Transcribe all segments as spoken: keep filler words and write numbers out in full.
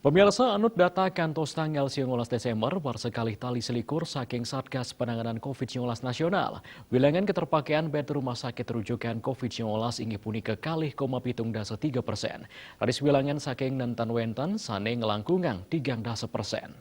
Pemirsa, anut data kantos tanggal lima belas Desember, barsekalih tali selikur saking Satgas Penanganan covid sembilan belas Nasional, wilangan keterpakaian bed rumah sakit rujukan covid sembilan belas inggih punika kalih koma pitung dasa tiga persen. Raris wilangan saking nénten wénten sané nglangkungang tigang dasa persen.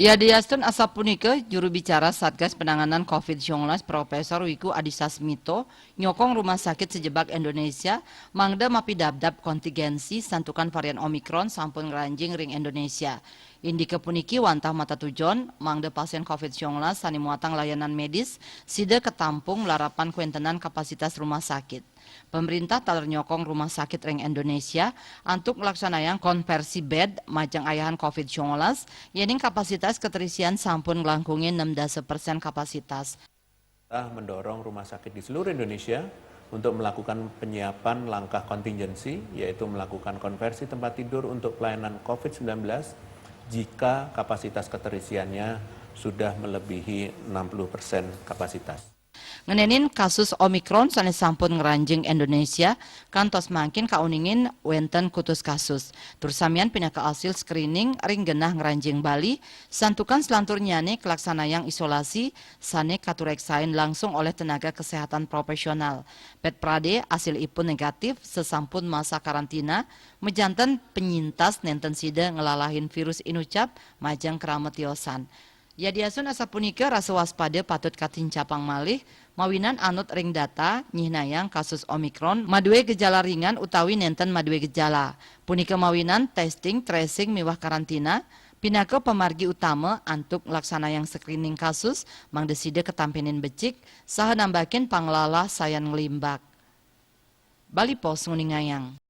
Yadiastun asapunika, juru bicara Satgas Penanganan covid sembilan belas, Profesor Wiku Adhisa Smito, nyokong rumah sakit sejebag Indonesia mangda mapidabdab kontingensi santukan varian Omicron sampun ngranjing ring Indonesia. Indike puniki wantah matatujon mangda pasien covid sembilan belas sané muatang layanan medis sida katampung malarapan kawéntenan kapasitas rumah sakit. Pemerintah taler nyokong rumah sakit ring Indonesia antuk nglaksanayang konversi bed majeng ayahan covid sembilan belas, yéning kapasitas keterisian sampun nglangkungin enam dasa persen kapasitas. Pemerintah mendorong rumah sakit di seluruh Indonesia untuk melakukan penyiapan langkah kontingensi, yaitu melakukan konversi tempat tidur untuk pelayanan covid sembilan belas jika kapasitas keterisiannya sudah melebihi enam puluh persen kapasitas. Ngenénin kasus Omicron sané sampun ngranjing Indonesia, kantos mangkin kauningin wénten kutus kasus. Tur samian pinaka asil screening ring genah ngranjing Bali, santukan selanturnyané kalaksanayang isolasi sané katureksain langsung olih tenaga kesehatan profesional. Pét pradé, asilipun negatif, sesampun masa karantina, majanten penyintas nénten sida nglalahin virus inucap majeng krama tiosan. Yadiastun asapunika, rasa waspada patut katincapang malih, mawinan anut ring data nyihnayang kasus Omicron madué gejala ringan utawi nénten madué gejala. Punika mawinan testing, tracing miwah karantina pinaka pamargi utama antuk nglaksanayang screening kasus mangda sida katampénin becik saha nambakin panglalah sayan nglimbak. Bali Post nguningayang.